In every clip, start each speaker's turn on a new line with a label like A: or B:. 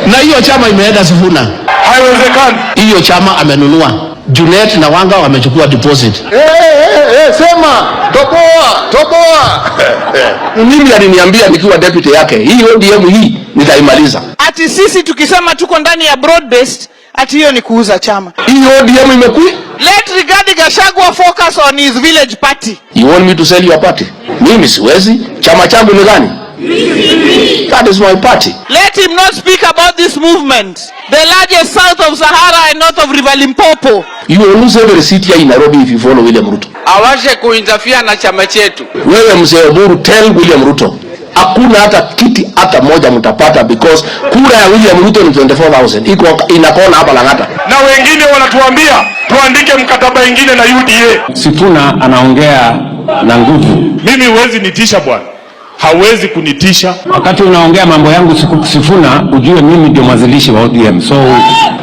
A: Na hiyo chama imeenda Sifuna.
B: Haiwezekani.
A: Hiyo chama amenunua. Junet na Wanga wamechukua deposit.
C: Hey, hey, hey, sema toboa, toboa.
A: Mimi aliniambia nikiwa deputy yake, hii ODM hii nitaimaliza.
D: Ati sisi tukisema tuko ndani ya broad based, ati hiyo ni kuuza chama.
A: Hii ODM imekui.
D: Let Rigathi Gachagua focus on his village party.
A: You want me to sell your party? Mimi siwezi. Chama changu ni gani? That is my party.
D: Let him not speak about this movement, the largest south of Sahara and north of River Limpopo.
A: You will lose every seat here in Nairobi if you follow William Ruto.
E: Awache kuinterfere na chama chetu.
A: Wewe mzee Oburu, tell William Ruto hakuna hata kiti hata moja mtapata, because kura ya William Ruto ni 24,000, iko inakona hapa Lang'ata.
B: Na wengine wanatuambia tuandike mkataba ingine na UDA.
F: Sifuna anaongea na nguvu.
B: Mimi huwezi nitisha, bwana, hawezi kunitisha.
F: Wakati unaongea mambo yangu Sifuna, ujue mimi ndio mwanzilishi wa ODM, so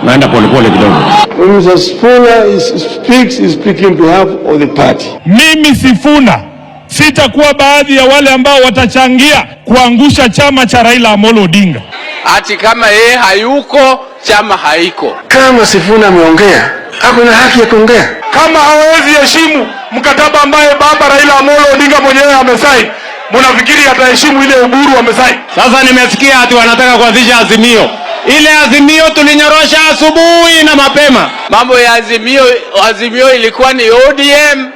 F: naenda polepole kidogo.
C: When Mr. Sifuna speaks, he's speaking on behalf of the party.
B: Mimi Sifuna sitakuwa baadhi ya wale ambao watachangia kuangusha chama cha Raila Amolo Odinga.
E: Ati kama yeye hayuko, chama haiko.
C: Kama Sifuna ameongea, ako na haki ya kuongea.
B: Kama hawezi heshimu mkataba ambaye baba Raila Amolo Odinga mwenyewe amesaini, mnafikiri ataheshimu ile Oburu amesaini?
F: Sasa nimesikia ati wanataka kuanzisha Azimio. Ile Azimio tulinyorosha asubuhi na mapema.
E: Mambo ya Azimio, Azimio ilikuwa ni ODM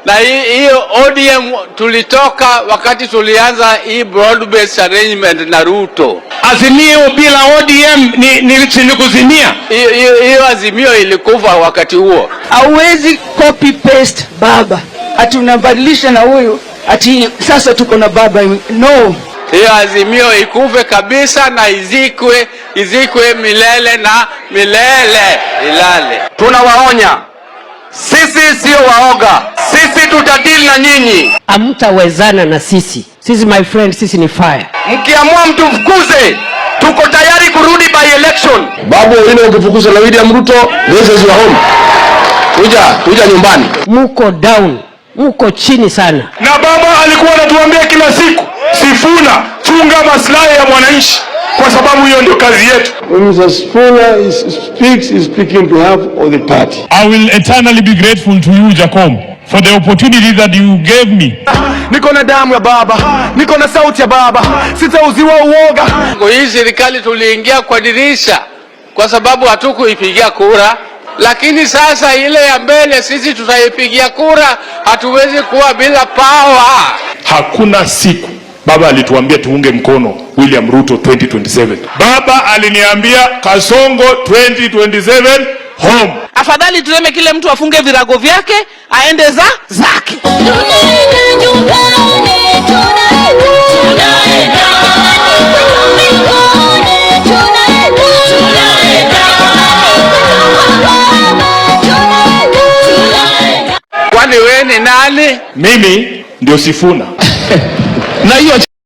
E: na hiyo ODM tulitoka wakati tulianza hii broad based arrangement na Ruto.
F: Azimio bila ODM ni kuzimia.
E: Hiyo Azimio ilikufa wakati huo.
G: Hauwezi copy paste baba, ati unabadilisha na huyu, ati sasa tuko na baba. No.
E: Hiyo Azimio ikufe kabisa na izikwe, izikwe milele na milele, ilale.
H: Tunawaonya, sisi sio waoga, sisi tutadili na nyinyi.
I: Hamtawezana na sisi. Sisi, my friend, sisi ni fire.
H: Mkiamua mtufukuze, tuko tayari kurudi by election.
A: Babu Owino, ukifukuza na William Ruto, this is your home. Kuja, kuja nyumbani.
I: Muko down, muko chini sana.
B: Na baba alikuwa anatuambia kila siku, "Sifuna, chunga maslahi ya mwananchi, kwa sababu hiyo ndio kazi yetu."
C: When Mr. Sifuna speaks, he's speaking on behalf of the party.
B: I will eternally be grateful to you, Jakom, for the opportunity that you gave me.
H: Niko na damu ya baba, niko na sauti ya baba, sitauziwa uoga.
E: Hii serikali tuliingia kwa dirisha kwa sababu hatukuipigia kura, lakini sasa ile ya mbele sisi tutaipigia kura. Hatuwezi kuwa bila power.
B: Hakuna siku baba alituambia tuunge mkono William Ruto 2027. Baba aliniambia, "Kasongo 2027 home."
D: Afadhali tuseme kile mtu afunge virago vyake aende za zake.
J: Tunaenda nyumbani, tunaenda, tunaenda mbinguni, tunaenda, tunaenda kwa Baba, tunaenda, tunaenda.
E: Kwani wewe ni nani?
B: Mimi ndio Sifuna.
A: Na hiyo